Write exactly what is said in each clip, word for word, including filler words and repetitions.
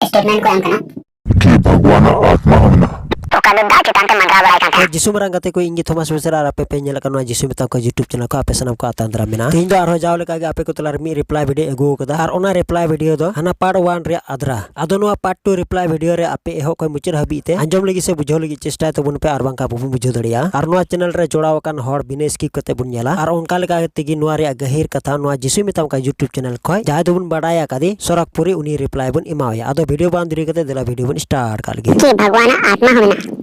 statement ᱠᱚ ᱮᱢ ᱠᱟᱱᱟ᱾ ᱠᱤ ᱵᱷᱟᱜᱽᱣᱟᱱᱟᱜ ᱟᱛᱢᱟ ᱦᱚᱸ ᱢᱮᱱᱟᱜᱼᱟ? ᱚᱠᱟ ᱫᱚ ᱫᱟᱜ ᱪᱮᱛᱟᱱ ᱛᱮ ᱢᱟᱰᱨᱟᱣ ᱵᱟᱲᱟᱭ ᱠᱟᱱ ᱛᱟᱦᱮᱸᱫ᱾ ᱡᱤᱥᱩ ᱢᱟᱨᱟᱝ ᱜᱟᱛᱮ ᱠᱚ, ᱤᱧ ᱜᱮ ᱛᱷᱚᱢᱟᱥ ᱵᱮᱥᱨᱟ ᱟᱨ ᱟᱯᱮ ᱯᱮ ᱧᱮᱞ ᱠᱟᱱ ᱱᱚᱣᱟ ᱡᱤᱥᱩ ᱢᱮᱛᱟᱢ ᱠᱚ YouTube channel ᱠᱷᱚᱱ ᱟᱯᱮ ᱥᱟᱱᱟᱢ ᱠᱚ ᱟᱛᱟᱝ ᱫᱟᱨᱟᱢ ᱢᱮᱱᱟᱜᱼᱟ᱾ ᱛᱮᱦᱮᱧ ᱫᱚ ᱟᱨᱦᱚᱸ ᱡᱟᱣ ᱞᱮᱠᱟ ᱜᱮ ᱟᱯᱮ ᱠᱚ ᱛᱟᱞᱟ ᱨᱮ ᱢᱤᱫ reply video ᱟᱹᱜᱩ ᱟᱠᱟᱫᱟ, ᱟᱨ ᱚᱱᱟ reply video ᱫᱚ ᱦᱟᱱᱟ part one ᱨᱮᱭᱟᱜ ᱟᱫᱽᱨᱟ᱾ ᱟᱫᱚ ᱱᱚᱣᱟ part two reply video ᱨᱮ ᱟᱯᱮ ᱮᱦᱚᱵ ᱠᱷᱚᱱ ᱢᱩᱪᱟᱹᱫ ᱦᱟᱹᱵᱤᱡ ᱛᱮ ᱟᱸᱡᱚᱢ ᱞᱟᱹᱜᱤᱫ ᱥᱮ ᱵᱩᱡᱷᱟᱹᱣ ᱞᱟᱹᱜᱤᱫ ᱪᱮᱥᱴᱟᱭ ᱛᱟᱵᱚᱱ ᱯᱮ, ᱟᱨ ᱵᱟᱝᱠᱷᱟᱱ ᱵᱟᱵᱚᱱ ᱵᱩᱡᱷᱟᱹᱣ ᱫᱟᱲᱮᱭᱟᱜᱼᱟ᱾ ᱟᱨ ᱱᱚᱣᱟ channel ᱨᱮ ᱡᱚᱲᱟᱣ ᱟᱠᱟᱱ ᱦᱚᱲ ᱵᱤᱱᱟᱹ skip ᱠᱟᱛᱮ ᱵᱚᱱ ᱧᱮᱞᱟ, ᱟᱨ ᱚᱱᱠᱟ ᱞᱮᱠᱟ ᱛᱮᱜᱮ ᱱᱚᱣᱟ ᱨᱮᱭᱟᱜ ᱜᱟᱹᱦᱤᱨ ᱠᱟᱛᱷᱟ ᱱᱚᱣᱟ ᱡᱤᱥᱩ ᱢᱮᱛᱟᱢ ᱠᱟᱱ YouTube channel ᱠᱷᱚᱱ ᱡᱟᱦᱟᱸᱭ ᱫᱚᱵᱚᱱ ᱵᱟᱰᱟᱭ ᱟᱠᱟᱫᱮ ᱥᱚᱨᱟᱜᱽᱯᱩᱨᱤ, ᱩᱱᱤ reply ᱵᱚᱱ ᱮᱢᱟᱣᱟᱭᱟ᱾ ᱟᱫᱚ video ᱵᱟᱝ ᱫᱮᱨᱤ ᱠᱟᱛᱮ ᱫᱮᱞᱟ video ᱵᱚᱱ start ᱠᱟᱜ ᱞᱮᱜᱮ᱾ ᱪᱮᱫ ᱵᱷᱟᱜᱽᱣᱟᱱᱟᱜ ᱟᱛᱢᱟ ᱦᱚᱸ ᱢᱮᱱᱟᱜᱼᱟ?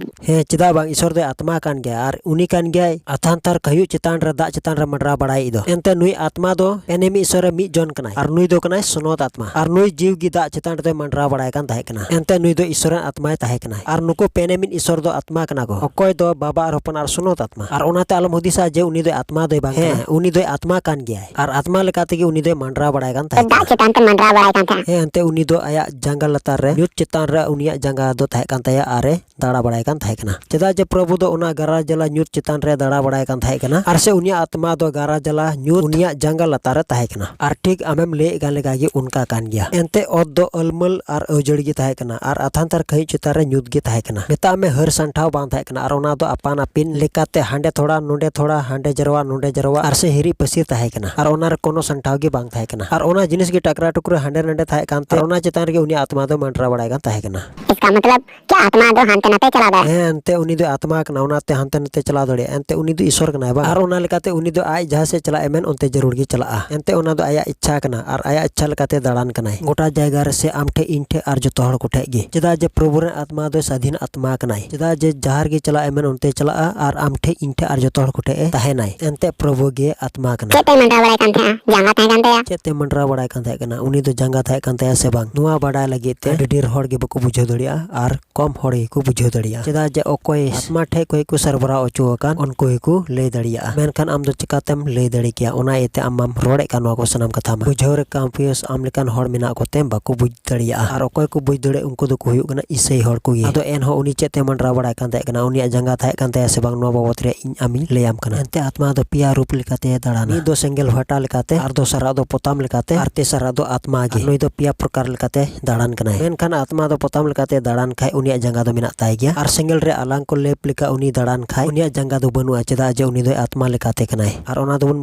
ᱦᱮᱸ, ᱪᱮᱫᱟᱜ ᱵᱟᱝ, ᱤᱥᱚᱨ ᱫᱚᱭ ᱟᱛᱢᱟ ᱠᱟᱱ ᱜᱮᱭᱟ, ᱟᱨ ᱩᱱᱤ ᱠᱟᱱ ᱜᱮᱭᱟᱭ ᱟᱛᱷᱟᱱᱛᱟᱨ ᱠᱟᱹᱭᱩᱜ ᱪᱮᱛᱟᱱ ᱨᱮ ᱫᱟᱜ ᱪᱮᱛᱟᱱ ᱨᱮ ᱢᱟᱰᱨᱟᱣ ᱵᱟᱲᱟᱭᱤᱡ ᱫᱚ᱾ ᱮᱱᱛᱮ ᱱᱩᱭ ᱟᱛᱢᱟ ᱫᱚ ᱯᱮᱱᱮᱢᱤᱡ ᱤᱥᱚᱨ ᱨᱮ ᱢᱤᱫ ᱡᱚᱱ ᱠᱟᱱᱟᱭ, ᱟᱨ ᱱᱩᱭ ᱫᱚ ᱠᱟᱱᱟᱭ ᱥᱚᱱᱚᱛ ᱟᱛᱢᱟ, ᱟᱨ ᱱᱩᱭ ᱡᱤᱣ ᱜᱮ ᱫᱟᱜ ᱪᱮᱛᱟᱱ ᱨᱮᱫᱚᱭ ᱢᱟᱰᱨᱟᱣ ᱵᱟᱲᱟᱭ ᱠᱟᱱ ᱛᱟᱦᱮᱸ ᱠᱟᱱᱟ᱾ ᱮᱱᱛᱮ ᱱᱩᱭ ᱫᱚ ᱤᱥᱚᱨ ᱨᱮᱱ ᱟᱛᱢᱟᱭ ᱛᱟᱦᱮᱸ ᱠᱟᱱᱟᱭ, ᱟᱨ ᱱᱩᱠᱩ ᱯᱮᱱᱮᱢᱤᱱ ᱤᱥᱚᱨ ᱫᱚ ᱟᱛᱢᱟ ᱠᱟᱱᱟ ᱠᱚ, ᱚᱠᱚᱭ ᱫᱚ ᱵᱟᱵᱟ ᱟᱨ ᱦᱚᱯᱚᱱ ᱟᱨ ᱥᱚᱱᱚᱛ ᱟᱛᱢᱟ᱾ ᱟᱨ ᱚᱱᱟᱛᱮ ᱟᱞᱚᱢ ᱦᱩᱫᱤᱥᱟ ᱡᱮ ᱩᱱᱤ ᱫᱚᱭ ᱟᱛᱢᱟ ᱫᱚᱭ ᱵᱟᱝ ᱠᱟᱱᱟ᱾ ᱦᱮᱸ, ᱩᱱᱤ ᱫᱚᱭ ᱟᱛᱢᱟ ᱠᱟᱱ ᱜᱮᱭᱟᱭ, ᱟᱨ ᱟᱛᱢᱟ ᱞᱮᱠᱟ ᱛᱮᱜᱮ ᱩᱱᱤ ᱫᱚᱭ ᱢᱟᱰᱨᱟᱣ ᱵᱟᱲᱟᱭ ᱠᱟᱱ ᱛᱟᱦᱮᱸ ᱫᱟᱜ ᱠᱟᱱᱟ᱾ ᱪᱮᱛᱟᱱ ᱛᱮ ᱢᱟᱰᱨᱟᱣ ᱵᱟᱲᱟᱭ ᱠᱟᱱ ᱛᱟᱦᱮᱸ᱾ ᱦᱮᱸ, ᱮᱱᱛᱮ ᱩᱱᱤ ᱫᱚ ᱟᱭᱟᱜ ᱡᱟᱸᱜᱟ ᱞᱟᱛᱟᱨ ᱨᱮ, ᱧᱩᱛ ᱪᱮᱛᱟᱱ ᱨᱮ ᱩᱱᱤᱭᱟᱜ ᱡᱟᱸᱜᱟ ᱫᱚ ᱛᱟᱦᱮᱸ ᱠᱟᱱ ᱛᱟᱭᱟ, ᱟᱨᱮ ᱫᱟᱬᱟ ᱵᱟᱲᱟᱭ ᱠᱟᱱ ᱛᱟᱦᱮᱸ ᱠᱟᱱᱟ᱾ ᱪᱮᱫᱟᱜ ᱡᱮ ᱯᱨᱚᱵᱷᱩ ᱫᱚ ᱚᱱᱟ ᱜᱟᱨᱟ ᱡᱟᱞᱟ ᱧᱩᱛ ᱪᱮᱛᱟᱱ ᱨᱮ ᱫᱟᱬᱟ ᱵᱟᱲᱟᱭ ᱠᱟᱱ ᱛᱟᱦᱮᱸ ᱠᱟᱱᱟ, ᱟᱨ ᱥᱮ ᱩᱱᱤᱭᱟᱜ ᱟᱛᱢᱟ ᱫᱚ ᱜᱟᱨᱟ ᱡᱟᱞᱟ ᱧᱩᱛ ᱩᱱᱤᱭᱟᱜ ᱡᱟᱸᱜᱟ ᱞᱟᱛᱟᱨ ᱨᱮ ᱛᱟᱦᱮᱸ ᱠᱟᱱᱟ᱾ ᱟᱨ ᱴᱷᱤᱠ ᱟᱢᱮᱢ ᱞᱟᱹᱭᱮᱫ ᱠᱟᱱ ᱞᱮᱠᱟ ᱜᱮ ᱚᱱᱠᱟ ᱠᱟᱱ ᱜᱮᱭᱟ᱾ ᱮᱱᱛᱮ ᱚᱛ ᱫᱚ ᱟᱹᱞᱢᱟᱹᱞ ᱟᱨ ᱟᱹᱡᱟᱹᱲᱤ ᱜᱮ ᱛᱟᱦᱮᱸ ᱠᱟᱱᱟ, ᱟᱨ ᱟᱛᱷᱟᱱᱛᱟᱨ ᱠᱟᱹᱭᱩᱜ ᱪᱮᱛᱟᱱ ᱨᱮ ᱧᱩᱛ ᱜᱮ ᱛᱟᱦᱮᱸ ᱠᱟᱱᱟ᱾ ᱢᱮᱛᱟᱜ ᱢᱮ ᱦᱟᱹᱨ ᱥᱟᱱᱴᱷᱟᱣ ᱵᱟᱝ ᱛᱟᱦᱮᱸ ᱠᱟᱱᱟ, ᱟᱨ ᱚᱱᱟ ᱫᱚ ᱟᱯᱟᱱ ᱟᱹᱯᱤᱱ ᱞᱮᱠᱟᱛᱮ ᱦᱟᱸᱰᱮ ᱛᱷᱚᱲᱟ, ᱱᱚᱸᱰᱮ ᱛᱷᱚᱲᱟ, ᱦᱟᱸᱰᱮ ᱡᱟᱨᱣᱟ, ᱱᱚᱸᱰᱮ ᱡᱟᱨᱣᱟ, ᱟᱨ ᱥᱮ ᱦᱤᱨᱤᱡ ᱯᱟᱹᱥᱤᱨ ᱛᱟᱦᱮᱸ ᱠᱟᱱᱟ, ᱟᱨ ᱚᱱᱟ ᱨᱮ ᱠᱳᱱᱳ ᱥᱟᱱᱴᱷᱟᱣ ᱜᱮ ᱵᱟᱝ ᱛᱟᱦᱮᱸ ᱠᱟᱱᱟ᱾ ᱟᱨ ᱚᱱᱟ ᱡᱤᱱᱤᱥ ᱜᱮ ᱴᱟᱠᱨᱟ ᱴᱩᱠᱨᱟᱹ ᱦᱟᱸᱰᱮ ᱱᱟᱸᱰᱮ ᱛᱟᱦᱮᱸ ᱠᱟᱱᱛᱮ, ᱟᱨ ᱚᱱᱟ ᱪᱮᱛᱟᱱ ᱨᱮᱜᱮ ᱩᱱᱤᱭᱟᱜ ᱟᱛᱢᱟ ᱫᱚ ᱢᱟᱱᱰᱨᱟ ᱵᱟᱲᱟᱭ ᱠᱟᱱ ᱛᱟᱦᱮᱸ ᱠᱟᱱᱟ᱾ इसका मतलब क्या आत्मा दो हांते नाते चला दे? ᱦᱮᱸ, ᱮᱱᱛᱮ ᱩᱱᱤ ᱫᱚ ᱟᱛᱢᱟ ᱠᱟᱱᱟ, ᱚᱱᱟᱛᱮ ᱦᱟᱱᱛᱮ ᱱᱟᱛᱮ ᱪᱟᱞᱟᱣ ᱫᱟᱲᱮᱭᱟᱜᱼᱟ᱾ ᱮᱱᱛᱮ ᱩᱱᱤ ᱫᱚ ᱤᱥᱚᱨ ᱠᱟᱱᱟᱭ ᱵᱟᱝ? ᱟᱨ ᱚᱱᱟ ᱞᱮᱠᱟᱛᱮ ᱩᱱᱤ ᱫᱚ ᱟᱡ ᱡᱟᱦᱟᱸ ᱥᱮᱫ ᱪᱟᱞᱟᱜ ᱮ ᱢᱮᱱ, ᱚᱱᱛᱮ ᱡᱟᱹᱨᱩᱲ ᱜᱮ ᱪᱟᱞᱟᱜᱼᱟ᱾ ᱮᱱᱛᱮ ᱚᱱᱟ ᱫᱚ ᱟᱭᱟᱜ ᱤᱪᱪᱷᱟ ᱠᱟᱱᱟ, ᱟᱨ ᱟᱭᱟᱜ ᱤᱪᱪᱷᱟ ᱞᱮᱠᱟᱛᱮ ᱫᱟᱬᱟᱱ ᱠᱟᱱᱟᱭ ᱜᱚᱴᱟ ᱡᱟᱭᱜᱟ ᱨᱮ, ᱥᱮ ᱟᱢ ᱴᱷᱮᱡ, ᱤᱧ ᱴᱷᱮᱡ, ᱟᱨ ᱡᱚᱛᱚ ᱦᱚᱲ ᱠᱚᱴᱷᱮᱡ ᱜᱮ᱾ ᱪᱮᱫᱟᱜ ᱡᱮ ᱯᱨᱚᱵᱷᱩ ᱨᱮᱱ ᱟᱛᱢᱟ ᱫᱚ ᱥᱟᱫᱷᱤᱱ ᱟᱛᱢᱟ ᱠᱟᱱᱟᱭ᱾ ᱪᱮᱫᱟᱜ ᱡᱮ ᱡᱟᱦᱟᱸ ᱨᱮᱜᱮ ᱪᱟᱞᱟᱜ ᱮ ᱢᱮᱱ, ᱚᱱᱛᱮ ᱪᱟᱞᱟᱜᱼᱟ, ᱟᱨ ᱟᱢ ᱴᱷᱮᱡ, ᱤᱧ ᱴᱷᱮᱡ, ᱟᱨ ᱡᱚᱛᱚ ᱦᱚᱲ ᱠᱚᱴᱷᱮᱡ ᱮ ᱛᱟᱦᱮᱱᱟᱭ᱾ ᱮᱱᱛᱮ ᱯᱨᱚᱵᱷᱩ ᱜᱮ ᱟᱛᱢᱟ ᱠᱟᱱᱟᱭ᱾ ᱪᱮᱫ ᱛᱮᱭ ᱢᱟᱱᱰᱨᱟᱣ ᱵᱟᱲᱟᱭ ᱠᱟᱱ ᱛᱟᱦᱮᱸᱜᱼᱟ? ᱡᱟᱸᱜᱟ ᱛᱟᱦᱮᱸ ᱠᱟᱱ ᱛᱟᱭᱟ? ᱪᱮᱫ ᱛᱮ ᱢᱟᱱᱰᱨᱟᱣ ᱵᱟᱲᱟᱭ ᱠᱟᱱ ᱛᱟᱦᱮᱸ ᱠᱟᱱᱟ? ᱩᱱᱤ ᱫᱚ ᱡᱟᱸᱜᱟ ᱛᱟᱦᱮᱸ ᱠᱟᱱ ᱛᱟᱭᱟ ᱥᱮ ᱵᱟᱝ? ᱱᱚᱣᱟ ᱵᱟᱰᱟᱭ ᱞᱟᱹᱜᱤᱫ ᱛᱮ ᱟᱹᱰᱤ ᱰᱷᱮᱨ ᱦᱚᱲ ᱜᱮ ᱵᱟᱠᱚ ᱵᱩᱡᱷᱟᱹᱣ ᱫᱟᱲᱮᱭᱟᱜᱼᱟ, ᱟᱨ ᱠᱚᱢ ᱦᱚᱲ ᱜᱮᱠᱚ ᱵᱩᱡᱷᱟᱹᱣ ᱫᱟᱲᱮᱭᱟᱜᱼᱟ᱾ ᱪᱮᱫᱟᱜ ᱡᱮ ᱚᱠᱚᱭ ᱟᱛᱢᱟ ᱴᱷᱮᱡ ᱠᱷᱚᱡ ᱠᱚ ᱥᱚᱨᱵᱚᱨᱟᱦᱚ ᱚᱪᱚ ᱟᱠᱟᱱ, ᱩᱱᱠᱩ ᱜᱮᱠᱚ ᱞᱟᱹᱭ ᱫᱟᱲᱮᱭᱟᱜᱼᱟ᱾ ᱢᱮᱱᱠᱷᱟᱱ ᱟᱢ ᱫᱚ ᱪᱤᱠᱟᱛᱮᱢ ᱞᱟᱹᱭ ᱫᱟᱲᱮ ᱠᱮᱭᱟ? ᱚᱱᱟ ᱤᱭᱟᱹᱛᱮ ᱟᱢ ᱢᱟᱢ ᱨᱚᱲᱮᱫ ᱠᱟᱱ ᱱᱚᱣᱟ ᱠᱚ ᱥᱟᱱᱟᱢ ᱠᱟᱛᱷᱟ ᱢᱟ᱾ ᱵᱩᱡᱷᱟᱹᱣ ᱨᱮ confuse ᱟᱢ ᱞᱮᱠᱟᱱ ᱦᱚᱲ ᱢᱮᱱᱟᱜ ᱠᱚᱛᱮ ᱵᱟᱠᱚ ᱵᱩᱡᱽ ᱫᱟᱲᱮᱭᱟᱜᱼᱟ᱾ ᱟᱨ ᱚᱠᱚᱭ ᱠᱚ ᱵᱩᱡᱽ ᱫᱟᱲᱮᱭᱟᱜ, ᱩᱱᱠᱩ ᱫᱚᱠᱚ ᱦᱩᱭᱩᱜ ᱠᱟᱱᱟ ᱤᱥᱟᱹᱭ ᱦᱚᱲ ᱠᱚᱜᱮ᱾ ᱟᱫᱚ ᱮᱱᱦᱚᱸ ᱩᱱᱤ ᱪᱮᱫ ᱛᱮ ᱢᱟᱸᱰᱨᱟᱣ ᱵᱟᱲᱟᱭ ᱠᱟᱱ ᱛᱟᱦᱮᱸ ᱠᱟᱱᱟ, ᱩᱱᱤᱭᱟᱜ ᱡᱟᱸᱜᱟ ᱛᱟᱦᱮᱸ ᱠᱟᱱ ᱛᱟᱭᱟ ᱥᱮ ᱵᱟᱝ, ᱱᱚᱣᱟ ᱵᱟᱵᱚᱛ ᱨᱮ ᱤᱧ ᱟᱢᱤᱧ ᱞᱟᱹᱭᱟᱢ ᱠᱟᱱᱟ᱾ ᱮᱱᱛᱮ ᱟᱛᱢᱟ ᱫᱚ ᱯᱮᱭᱟ ᱨᱩᱯ ᱞᱮᱠᱟᱛᱮ ᱫᱟᱬᱟᱱᱟ᱾ ᱢᱤᱫ ᱫᱚ ᱥᱮᱸᱜᱮᱞ ᱵᱷᱟᱴᱟ ᱞᱮᱠᱟᱛᱮ, ᱟᱨ ᱫᱚᱥᱟᱨᱟᱜ ᱫᱚ ᱯᱚᱛᱟᱢ ᱞᱮᱠᱟᱛᱮ, ᱟᱨ ᱛᱮᱥᱟᱨᱟᱜ ᱫᱚ ᱟᱛᱢᱟ ᱜᱮ᱾ ᱟᱨ ᱱᱩᱭ ᱫᱚ ᱯᱮᱭᱟ ᱯᱨᱚᱠᱟᱨ ᱞᱮᱠᱟᱛᱮ ᱫᱟᱬᱟᱱ ᱠᱟᱱᱟᱭ᱾ ᱢᱮᱱᱠᱷᱟᱱ ᱟᱛᱢᱟ ᱫᱚ ᱯᱚᱛᱟᱢ ᱞᱮᱠᱟᱛᱮ ᱫᱟᱬᱟᱱ ᱠᱷᱟᱡ ᱩᱱᱤᱭᱟᱜ ᱡᱟᱸᱜᱟ ᱫᱚ ᱢᱮᱱᱟᱜ ᱛᱟᱭ ᱜᱮᱭᱟ, ᱟᱨ ᱥᱮᱸᱜᱮᱞ ᱨᱮ ᱟᱞᱟᱝ ᱠᱚ ᱞᱮᱯ ᱞᱮᱠᱟ ᱩᱱᱤ ᱫᱟᱬᱟᱱ ᱠᱷᱟᱡ ᱩᱱᱤᱭᱟᱜ ᱡᱟᱸᱜᱟ ᱫᱚ ᱵᱟᱹᱱᱩᱜᱼᱟ, ᱪᱮᱫᱟᱜ ᱡᱮ ᱩᱱᱤ ᱫᱚᱭ ᱟᱛᱢᱟ ᱞᱮᱠᱟᱛᱮ ᱠᱟᱱᱟᱭ᱾ ᱟᱨ ᱚᱱᱟ ᱫᱚᱵᱚᱱ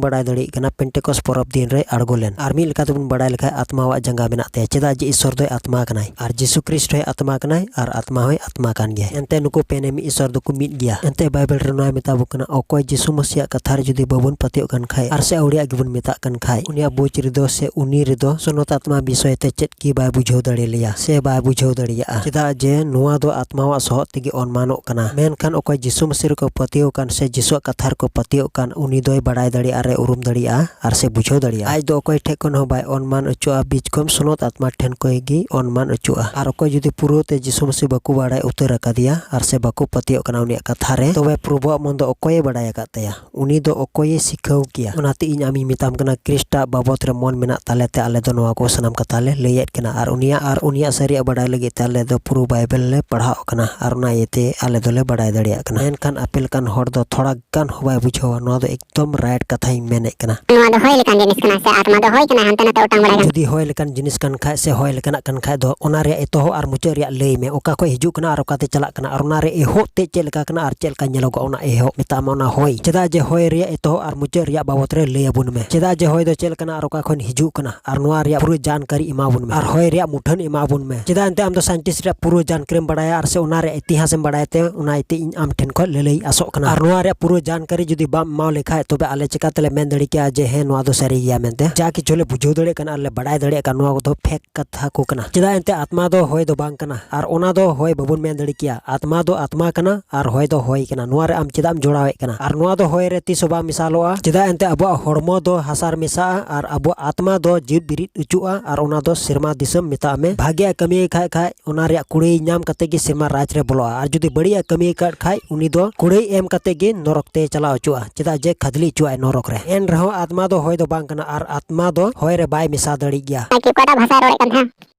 ᱵᱟᱲᱟᱭ ᱫᱟᱲᱮᱭᱟᱜ ᱠᱟᱱᱟ ᱯᱮᱱᱴᱮᱠᱚᱥ ᱯᱚᱨᱚᱵᱽ ᱫᱤᱱ ᱨᱮ ᱟᱬᱜᱚ ᱞᱮᱱ᱾ ᱟᱨ ᱢᱤᱫ ᱞᱮᱠᱟ ᱛᱮᱵᱚᱱ ᱵᱟᱲᱟᱭ ᱞᱮᱠᱷᱟᱡ ᱟᱛᱢᱟᱣᱟᱜ ᱡᱟᱸᱜᱟ ᱢᱮᱱᱟᱜ ᱛᱟᱭᱟ, ᱪᱮᱫᱟᱜ ᱡᱮ ᱤᱥᱚᱨ ᱫᱚᱭ ᱟᱛᱢᱟ ᱠᱟᱱᱟᱭ, ᱟᱨ ᱡᱤᱥᱩ ᱠᱷᱨᱤᱥᱴ ᱦᱚᱸᱭ ᱟᱛᱢᱟ ᱠᱟᱱᱟᱭ, ᱟᱨ ᱟᱛᱢᱟ ᱦᱚᱸᱭ ᱟᱛᱢᱟ ᱠᱟᱱ ᱜᱮᱭᱟ᱾ ᱮᱱᱛᱮ ᱱᱩᱠᱩ ᱯᱮᱱᱮ ᱢᱤᱫ ᱤᱥᱚᱨ ᱫᱚᱠᱚ ᱢᱤᱫ ᱜᱮᱭᱟ᱾ ᱮᱱᱛᱮ ᱵᱟᱭᱵᱮᱞ ᱨᱮ ᱱᱚᱣᱟᱭ ᱢᱮᱛᱟ ᱵᱚ ᱠᱟᱱᱟ, ᱚᱠᱚᱭ ᱡᱤᱥᱩ ᱢᱟᱹᱥᱤᱭᱟᱜ ᱠᱟᱛᱷᱟ ᱨᱮ ᱡᱩᱫᱤ ᱵᱟᱵᱚᱱ ᱯᱟᱹᱛᱭᱟᱹᱜ ᱠᱟᱱ ᱠᱷᱟᱡ, ᱟᱨ ᱥᱮ ᱟᱹᱣᱲᱤᱭᱟᱜ ᱜᱮᱵᱚᱱ ᱢᱮᱛᱟᱜ ᱠᱟᱱ ᱠᱷᱟᱡ, ᱩᱱᱤᱭᱟᱜ ᱵᱩᱡᱽ ᱨᱮᱫᱚ ᱥᱮ ᱩᱱᱤ ᱨᱮᱫᱚ ᱥᱚᱱᱚᱛ ᱟᱛᱢᱟ ᱵᱤᱥᱚᱭ ᱛᱮ ᱪᱮᱫ ᱜᱮ ᱵᱟᱭ ᱵᱩᱡᱷᱟᱹᱣ ᱫᱟᱲᱮ ᱞᱮᱭᱟ ᱥᱮ ᱵᱟᱭ ᱵᱩᱡᱷᱟᱹᱣ ᱫᱟᱲᱮᱭᱟᱜᱼᱟ, ᱪᱮᱫᱟᱜ ᱡᱮ ᱱᱚᱣᱟ ᱫᱚ ᱟᱛᱢᱟᱣᱟᱜ ᱥᱚᱦᱚᱫ ᱛᱮᱜᱮ ᱚᱱᱢᱟᱱᱚᱜ ᱠᱟᱱᱟ᱾ ᱢᱮᱱᱠᱷᱟᱱ ᱚᱠᱚᱭ ᱡᱤᱥᱩ ᱢᱟᱹᱥᱤ ᱨᱮᱠᱚ ᱯᱟᱹᱛᱭᱟᱹᱣ ᱠᱟᱱ ᱥᱮ ᱡᱤᱥᱩᱣᱟᱜ ᱠᱟᱛᱷᱟ ᱨᱮᱠᱚ ᱯᱟᱹᱛᱭᱟᱹᱣ ᱠᱟᱱ, ᱩᱱᱤ ᱫᱚᱭ ᱵᱟᱲᱟᱭ ᱫᱟᱲᱮᱭᱟᱜᱼᱟ ᱟᱨ ᱮ ᱩᱨᱩᱢ ᱫᱟᱲᱮᱭᱟᱜᱼᱟ ᱟᱨ ᱥᱮ ᱵᱩᱡᱷᱟᱹᱣ ᱫᱟᱲᱮᱭᱟᱜᱼᱟ᱾ ᱟᱡ ᱫᱚ ᱚᱠᱚᱭ ᱴᱷᱮᱡ ᱠᱷᱚᱱ ᱦᱚᱸ ᱵᱟᱭ ᱚᱱᱢᱟᱱ ᱚᱪᱚᱜᱼᱟ, ᱵᱤᱪᱠᱚᱢ ᱥᱚᱱᱚᱛ ᱟᱛᱢᱟ ᱴᱷᱮᱱ ᱠᱷᱚᱱ ᱜᱮ ᱚᱱᱢᱟᱱ ᱚᱪᱚᱜᱼᱟ᱾ ᱟᱨ ᱚᱠᱚᱭ ᱡᱩᱫᱤ ᱯᱩᱨᱟᱹ ᱛᱮ ᱡᱤᱥᱩ ᱢᱟᱹᱥᱤ ᱵᱟᱠᱚ ᱵᱟᱲᱟᱭ ᱩᱛᱟᱹᱨ ᱟᱠᱟᱫᱮᱭᱟ ᱟᱨ ᱥᱮ ᱵᱟᱠᱚ ᱯᱟᱹᱛᱭᱟᱹᱜ ᱠᱟᱱᱟ ᱩᱱᱤᱭᱟᱜ ᱠᱟᱛᱷᱟ ᱨᱮ, ᱛᱚᱵᱮ ᱯᱨᱚᱵᱷᱩᱣᱟᱜ ᱢᱚᱱ ᱫᱚ ᱚᱠᱚᱭᱮ ᱵᱟᱲᱟᱭ ᱟᱠᱟᱫ ᱛᱟᱭᱟ? ᱩᱱᱤ ᱫᱚ ᱚᱠᱚᱭᱮ ᱥᱤᱠᱷᱟᱹᱣ ᱠᱮᱭᱟ? ᱚᱱᱟᱛᱮ ᱤᱧ ᱟᱢᱤᱧ ᱢᱮᱛᱟᱢ ᱠᱟᱱᱟ, ᱠᱨᱤᱥᱴᱟᱜ ᱵᱟᱵᱚᱛ ᱨᱮ ᱢᱚᱱ ᱢᱮᱱᱟᱜ ᱛᱟᱞᱮ ᱛᱮ ᱟᱞᱮ ᱫᱚ ᱱᱚᱣᱟ ᱠᱚ ᱥᱟᱱᱟᱢ ᱠᱟᱛᱷᱟ ᱞᱮ ᱞᱟᱹᱭᱮᱫ ᱠᱟᱱᱟ᱾ ᱟᱨ ᱩᱱᱤᱭᱟᱜ, ᱟᱨ ᱩᱱᱤᱭᱟᱜ ᱥᱟᱹᱨᱤᱭᱟᱜ ᱵᱟᱰᱟᱭ ᱞᱟᱹᱜᱤᱫ ᱛᱮ ᱟᱞᱮ ᱫᱚ ᱯᱩᱨᱟᱹ ᱵᱟᱭᱵᱮᱞ ᱞᱮ ᱯᱟᱲᱦᱟᱣ ᱠᱟᱱᱟ᱾ ᱟᱨ ᱚᱱᱟ ᱤᱭᱟᱹᱛᱮ ᱟᱞᱮ ᱫᱚᱞᱮ ᱵᱟᱰᱟᱭ ᱫᱟᱲᱮᱭᱟᱜ ᱠᱟᱱᱟ᱾ ᱢᱮᱱᱠᱷᱟᱱ ᱟᱯᱮ ᱞᱮᱠᱟᱱ ᱦᱚᱲ ᱫᱚ ᱛᱷᱚᱲᱟ ᱜᱟᱱ ᱦᱚᱸ ᱵᱟᱭ ᱵᱩᱡᱷᱟᱹᱣᱟ᱾ ᱱᱚᱣᱟ ᱫᱚ ᱮᱠᱫᱚᱢ right ᱠᱟᱛᱷᱟᱧ ᱢᱮᱱᱮᱫ ᱠᱟᱱᱟ᱾ ᱱᱚᱣᱟ ᱫᱚ ᱦᱚᱭ ᱞᱮᱠᱟᱱ ᱡᱤᱱᱤᱥ ᱠᱟᱱᱟ ᱥᱮ ᱟᱛᱢᱟ ᱫᱚ ᱦᱚᱭ ᱠᱟᱱᱟ, ᱦᱟᱱᱛᱮ ᱱᱟᱛᱮ ᱚᱴᱟᱝ ᱵᱟᱲᱟᱭ ᱠᱟᱱᱟ᱾ ᱡᱩᱫᱤ ᱦᱚᱭ ᱞᱮᱠᱟᱱ ᱡᱤᱱᱤᱥ ᱠᱟᱱ ᱠᱷᱟᱡ ᱥᱮ ᱦᱚᱭ ᱞᱮᱠᱟᱱᱟᱜ ᱠᱟᱱ ᱠᱷᱟᱡ ᱫᱚ, ᱚᱱᱟ ᱨᱮᱭᱟᱜ ᱮᱛᱚᱦᱚᱵ ᱟᱨ ᱢᱩᱪᱟᱹᱫ ᱨᱮᱭᱟᱜ ᱞᱟᱹᱭ ᱢᱮ, ᱚᱠᱟ ᱠᱷᱚᱡ ᱦᱤᱡᱩᱜ ᱠᱟᱱᱟ ᱟᱨ ᱚᱠᱟᱛᱮ ᱪᱟᱞᱟᱜ ᱠᱟᱱᱟ, ᱟᱨ ᱚᱱᱟ ᱨᱮ ᱮᱦᱚᱵ ᱛᱮ ᱪᱮᱫ ᱞᱮᱠᱟ ᱠᱟᱱᱟ ᱟᱨ ᱪᱮᱫ ᱞᱮᱠᱟ ᱧᱮᱞᱚᱜᱚᱜᱼᱟ, ᱚᱱᱟ ᱮᱦᱚᱵ ᱢᱮᱛᱟᱜ ᱢᱮ ᱚᱱᱟ ᱦᱚᱭ᱾ ᱪᱮᱫᱟᱜ ᱡᱮ ᱦᱚᱭ ᱨᱮᱭᱟᱜ ᱮᱛᱚᱦᱚᱵ ᱟᱨ ᱢᱩᱪᱟᱹᱫ ᱨᱮᱭᱟᱜ ᱵᱟᱵᱚᱛ ᱨᱮ ᱞᱟᱹᱭ ᱟᱵᱚᱱ ᱢᱮ᱾ ᱪᱮᱫᱟᱜ ᱡᱮ ᱦᱚᱭ ᱫᱚ ᱪᱮᱫ ᱞᱮᱠᱟᱱᱟ ᱟᱨ ᱚᱠᱟ ᱠᱷᱚᱱ ᱦᱤᱡᱩᱜ ᱠᱟᱱᱟ, ᱟᱨ ᱱᱚᱣᱟ ᱨᱮᱭᱟᱜ ᱯᱩᱨᱟᱹ ᱡᱟᱱᱠᱟᱨᱤ ᱮᱢᱟ ᱵᱚᱱ ᱢᱮ, ᱟᱨ ᱦᱚᱭ ᱨᱮᱭᱟᱜ ᱢᱩᱴᱷᱟᱹᱱ ᱮᱢᱟ ᱵᱚᱱ ᱢᱮ᱾ ᱪᱮᱫᱟᱜ ᱮᱱᱛᱮ ᱟᱢ ᱫᱚ scientist ᱨᱮᱭᱟᱜ ᱯᱩᱨᱟᱹ ᱡᱟᱱᱠᱟᱨᱤᱢ ᱵᱟᱲᱟᱭᱟ ᱟᱨ ᱥᱮ ᱚᱱᱟ ᱨᱮᱭᱟᱜ ᱤᱛᱤᱦᱟᱥ ᱮᱢ ᱵᱟᱲᱟᱭ ᱛᱮ, ᱚᱱᱟ ᱤᱭᱟᱹᱛᱮ ᱤᱧ ᱟᱢ ᱴᱷᱮᱱ ᱠᱷᱚᱱ ᱞᱟᱹᱞᱟᱹᱭ ᱟᱥᱚᱜ ᱠᱟᱱᱟ᱾ ᱟᱨ ᱱᱚᱣᱟ ᱨᱮᱭᱟᱜ ᱯᱩᱨᱟᱹ ᱡᱟᱱᱠᱟᱨᱤ ᱡᱩᱫᱤ ᱵᱟᱢ ᱮᱢᱟᱣ ᱞᱮᱠᱷᱟᱡ, ᱛᱚᱵᱮ ᱟᱞᱮ ᱪᱤᱠᱟ ᱛᱮᱞᱮ ᱢᱮᱱ ᱫᱟᱲᱮ ᱠᱮᱭᱟ ᱡᱮ ᱦᱮᱸ, ᱱᱚᱣᱟ ᱫᱚ ᱥᱟᱹᱨᱤ ᱜᱮᱭᱟ ᱢᱮᱱᱛᱮ? ᱡᱟ ᱠᱤᱪᱷᱩ ᱞᱮ ᱵᱩᱡᱷᱟᱹᱣ ᱫᱟᱲᱮᱭᱟᱜ ᱠᱟᱱᱟ ᱟᱨ ᱞᱮ ᱵᱟᱲᱟᱭ ᱫᱟᱲᱮᱭᱟᱜ ᱠᱟᱱᱟ, ᱱᱚᱣᱟ ᱠᱚᱫᱚ fake ᱠᱟᱛᱷᱟ ᱠᱚ ᱠᱟᱱᱟ᱾ ᱪᱮᱫᱟᱜ ᱮᱱᱛᱮ ᱟᱛᱢᱟ ᱫᱚ ᱦᱚᱭ ᱫᱚ ᱵᱟᱝ ᱠᱟᱱᱟ, ᱟᱨ ᱚᱱᱟ ᱫᱚ ᱦᱚᱭ ᱵᱟᱵᱚᱱ ᱢᱮᱱ ᱫᱟᱲᱮ ᱠᱮᱭᱟ᱾ ᱟᱛᱢᱟ ᱫᱚ ᱟᱛᱢᱟ ᱠᱟᱱᱟ ᱟᱨ ᱦᱚᱭ ᱫᱚ ᱦᱚᱭ ᱠᱟᱱᱟ᱾ ᱱᱚᱣᱟ ᱨᱮ ᱟᱢ ᱪᱮᱫᱟᱜ ᱮᱢ ᱡᱚᱲᱟᱣᱮᱫ ᱠᱟᱱᱟ? ᱟᱨ ᱱᱚᱣᱟ ᱫᱚ ᱦᱚᱭ ᱨᱮ ᱛᱤᱥ ᱦᱚᱸ ᱵᱟᱝ ᱢᱮᱥᱟᱞᱚᱜᱼᱟ᱾ ᱪᱮᱫᱟᱜ ᱮᱱᱛᱮ ᱟᱵᱚᱣᱟᱜ ᱦᱚᱲᱢᱚ ᱫᱚ ᱦᱟᱥᱟ ᱨᱮ ᱢᱮᱥᱟᱜᱼᱟ ᱟᱨ ᱟᱵᱚᱣᱟᱜ ᱟᱛᱢᱟ ᱫᱚ ᱡᱤᱣᱤᱫ ᱵᱤᱨᱤᱫ ᱚᱪᱚᱜᱼᱟ, ᱟᱨ ᱚᱱᱟ ᱫᱚ ᱥᱮᱨᱢᱟ ᱫᱤᱥᱚᱢ ᱢᱮᱛᱟᱜ ᱢᱮ᱾ ᱵᱷᱟᱜᱮᱭᱟᱜ ᱠᱟᱹᱢᱤᱭ ᱠᱷᱟᱡ, ᱠᱷᱟᱡ ᱚᱱᱟ ᱨᱮᱭᱟᱜ ᱠᱩᱲᱟᱹᱭ ᱧᱟᱢ ᱠᱟᱛᱮ ᱜᱮ ᱥᱮᱨᱢᱟ ᱨᱟᱡᱽ ᱨᱮ ᱵᱚᱞᱚᱜᱼᱟ᱾ ᱟᱨ ᱡᱩᱫᱤ ᱵᱟᱹᱲᱤᱡ ᱮ ᱠᱟᱹᱢᱤ ᱟᱠᱟᱫ ᱠᱷᱟᱡ, ᱩᱱᱤ ᱫᱚ ᱠᱩᱲᱟᱹᱭ ᱮᱢ ᱠᱟᱛᱮ ᱜᱮ ᱱᱚᱨᱚᱠ ᱛᱮ ᱪᱟᱞᱟᱣ ᱦᱚᱪᱚᱜᱼᱟ, ᱪᱮᱫᱟᱜ ᱡᱮ ᱠᱷᱟᱫᱽᱞᱮ ᱦᱚᱪᱚᱣᱟᱜᱼᱟᱭ ᱱᱚᱨᱚᱠ ᱨᱮ᱾ ᱮᱱ ᱨᱮᱦᱚᱸ ᱟᱛᱢᱟ ᱫᱚ ᱦᱚᱭ ᱫᱚ ᱵᱟᱝ ᱠᱟᱱᱟ ᱟᱨ ᱟᱛᱢᱟ ᱫᱚ ᱦᱚᱭ ᱨᱮ ᱵᱟᱭ ᱢᱮᱥᱟ ᱫᱟᱲᱮᱭᱟᱜ ᱜᱮᱭᱟ᱾ ᱟᱨ ᱠᱤ ᱚᱠᱟᱴᱟᱜ ᱵᱷᱟᱥᱟᱭ ᱨᱚᱲᱮᱫ ᱠᱟᱱ ᱛᱟᱦᱮᱸᱱᱟ?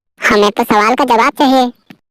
ᱦᱟᱢᱮ ᱛᱚ ᱥᱟᱣᱟᱞ ᱠᱟ ᱡᱟᱣᱟᱵ ᱪᱟᱦᱤᱭᱮ᱾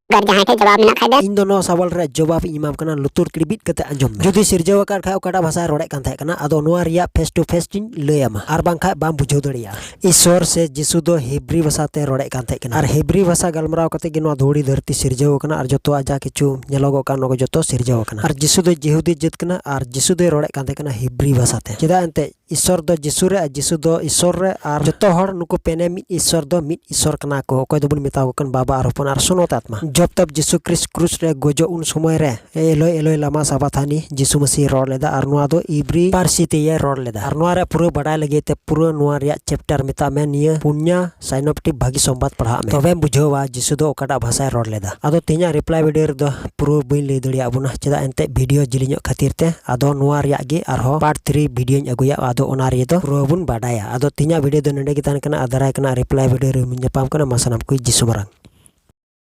ᱟᱜᱟᱨ ᱡᱟᱦᱟᱸᱭ ᱴᱷᱮᱱ ᱡᱟᱣᱟᱵ ᱢᱮᱱᱟᱜ ᱠᱷᱟᱡ ᱫᱚ᱾ ᱤᱧ ᱫᱚ ᱱᱚᱣᱟ ᱥᱟᱣᱟᱞ ᱨᱮᱭᱟᱜ ᱡᱚᱵᱟᱵ ᱤᱧ ᱮᱢᱟᱢ ᱠᱟᱱᱟ, ᱞᱩᱛᱩᱨ ᱠᱤᱲᱵᱤᱫ ᱠᱟᱛᱮ ᱟᱸᱡᱚᱢ ᱢᱮ᱾ ᱡᱩᱫᱤ ᱥᱤᱨᱡᱟᱹᱣ ᱟᱠᱟᱫ ᱠᱷᱟᱡ ᱚᱠᱟᱴᱟᱜ ᱵᱷᱟᱥᱟᱭ ᱨᱚᱲᱮᱫ ᱠᱟᱱ ᱛᱟᱦᱮᱸ ᱠᱟᱱᱟ, ᱟᱫᱚ ᱱᱚᱣᱟ ᱨᱮᱭᱟᱜ face to face ᱤᱧ ᱞᱟᱹᱭ ᱟᱢᱟ, ᱟᱨ ᱵᱟᱝᱠᱷᱟᱡ ᱵᱟᱢ ᱵᱩᱡᱷᱟᱹᱣ ᱫᱟᱲᱮᱭᱟᱜᱼᱟ᱾ ᱤᱥᱚᱨ ᱥᱮ ᱡᱤᱥᱩ ᱫᱚ ᱦᱤᱵᱨᱤ ᱵᱷᱟᱥᱟ ᱛᱮ ᱨᱚᱲᱮᱫ ᱠᱟᱱ ᱛᱟᱦᱮᱸ ᱠᱟᱱᱟ, ᱟᱨ ᱦᱤᱵᱨᱤ ᱵᱷᱟᱥᱟ ᱜᱟᱞᱢᱟᱨᱟᱣ ᱠᱟᱛᱮ ᱜᱮ ᱱᱚᱣᱟ ᱫᱷᱩᱲᱤ ᱫᱷᱟᱹᱨᱛᱤ ᱥᱤᱨᱡᱟᱹᱣ ᱟᱠᱟᱱᱟ, ᱟᱨ ᱡᱚᱛᱚᱣᱟᱜ ᱡᱟ ᱠᱤᱪᱷᱩ ᱧᱮᱞᱚᱜᱚᱜ ᱠᱟᱱ, ᱱᱚᱣᱟ ᱠᱚ ᱡᱚᱛᱚ ᱥᱤᱨᱡᱟᱹᱣ ᱟᱠᱟᱱᱟ᱾ ᱟᱨ ᱡᱤᱥᱩ ᱫᱚ ᱡᱤᱦᱩᱫᱤ ᱡᱟᱹᱛ ᱠᱟᱱᱟ, ᱟᱨ ᱡᱤᱥᱩ ᱫᱚᱭ ᱨᱚᱲᱮᱫ ᱠᱟᱱ ᱛᱟᱦᱮᱸ ᱠᱟᱱᱟ ᱦᱤᱵᱨᱤ ᱵᱷᱟᱥᱟ ᱛᱮ᱾ ᱪᱮᱫᱟᱜ ᱮᱱᱛᱮ ᱤᱥᱚᱨ ᱫᱚ ᱡᱤᱥᱩ ᱨᱮ, ᱟᱨ ᱡᱤᱥᱩ ᱫᱚ ᱤᱥᱚᱨ ᱨᱮ, ᱟᱨ ᱡᱚᱛᱚ ᱦᱚᱲ ᱱᱩᱠᱩ ᱯᱮᱱᱮ ᱢᱤᱫ ᱤᱥᱚᱨ ᱫᱚ ᱢᱤᱫ ᱤᱥᱚᱨ ᱠᱟᱱᱟ ᱠᱚ, ᱚᱠᱚᱭ ᱫᱚᱵᱚᱱ ᱢᱮᱛᱟ ᱠᱚ ᱠᱟᱱ ᱵᱟᱵᱟ ᱟᱨ ᱦᱚᱯᱚᱱ ᱟᱨ ᱥᱚᱱᱚᱛ ᱟᱛᱢᱟ᱾ ᱡᱚᱵ ᱛᱚᱵ ᱡᱤᱥᱩ ᱠᱨᱤᱥᱴ ᱠᱨᱩᱥ ᱨᱮ ᱜᱚᱡᱚᱜ ᱩᱱ ᱥᱚᱢᱚᱭ ᱨᱮ ᱮᱞᱳᱭ ᱮᱞᱳᱭ ᱞᱟᱢᱟ ᱥᱟᱵᱟᱛᱷᱟᱱᱤ ᱡᱤᱥᱩ ᱢᱟᱹᱥᱤᱦ ᱨᱚᱲ ᱞᱮᱫᱟ, ᱟᱨ ᱱᱚᱣᱟ ᱫᱚ ᱤᱵᱨᱤ ᱯᱟᱹᱨᱥᱤ ᱛᱮᱭᱮ ᱨᱚᱲ ᱞᱮᱫᱟ᱾ ᱟᱨ ᱱᱚᱣᱟ ᱨᱮ ᱯᱩᱨᱟᱹ ᱵᱟᱰᱟᱭ ᱞᱟᱹᱜᱤᱫ ᱛᱮ ᱯᱩᱨᱟᱹ ᱱᱚᱣᱟ ᱨᱮᱭᱟᱜ ᱪᱮᱯᱴᱟᱨ ᱢᱮᱛᱟᱜ ᱢᱮ, ᱱᱤᱭᱟᱹ ᱯᱩᱱᱭᱟ ᱥᱟᱭᱱᱚᱯᱴᱤᱠ ᱵᱷᱟᱹᱜᱤ ᱥᱚᱢᱵᱟᱫ ᱯᱟᱲᱦᱟᱜ ᱢᱮ, ᱛᱚᱵᱮᱢ ᱵᱩᱡᱷᱟᱹᱣᱟ ᱡᱤᱥᱩ ᱫᱚ ᱚᱠᱟᱴᱟᱜ ᱵᱷᱟᱥᱟᱭ ᱨᱚᱲ ᱞᱮᱫᱟ᱾ ᱟᱫᱚ ᱛᱮᱦᱮᱧᱟᱜ ᱨᱤᱯᱞᱟᱭ ᱵᱷᱤᱰᱤᱭᱳ ᱨᱮᱫᱚ ᱯᱩᱨᱟᱹ ᱵᱟᱹᱧ ᱞᱟᱹᱭ ᱫᱟᱲᱮᱭᱟᱜ ᱵᱚᱱᱟ, ᱪᱮᱫᱟᱜ ᱮᱱᱛᱮ ᱵᱷᱤᱰᱤᱭᱳ ᱡᱤᱞᱤᱧᱚᱜ ᱠᱷᱟᱹᱛᱤᱨ ᱛᱮ᱾ ᱟᱫᱚ ᱱᱚᱣᱟ ᱨᱮᱭᱟᱜ ᱜᱮ ᱟᱨᱦᱚᱸ ᱯᱟᱨᱴ ᱛᱷᱨᱤ ᱵᱷᱤᱰᱤᱭᱳᱧ ᱟᱹᱜᱩᱭᱟ, ᱟᱫᱚ ᱚᱱᱟ ᱨᱮᱫᱚ ᱯᱩᱨᱟᱹ ᱵᱚᱱ ᱵᱟᱰᱟᱭᱟ᱾ ᱟᱫᱚ ᱛᱮᱦᱮᱧᱟᱜ ᱵᱷᱤᱰᱤᱭᱳ ᱫᱚ ᱱᱚᱰᱮ ᱜᱮ ᱛᱟᱦᱮᱱ ᱠᱟᱱᱟ, ᱟᱨ ᱫᱟᱨᱟᱭ ᱠᱟᱱᱟ ᱨᱤᱯᱞᱟᱭ ᱵᱷᱤᱰᱤᱭᱳ ᱨᱮ ᱧᱟᱯᱟᱢ ᱠᱟᱱᱟ᱾ ᱢᱟ ᱥᱟᱱᱟᱢ ᱠᱚ ᱡᱤᱥᱩ ᱢᱟᱨᱟᱝ᱾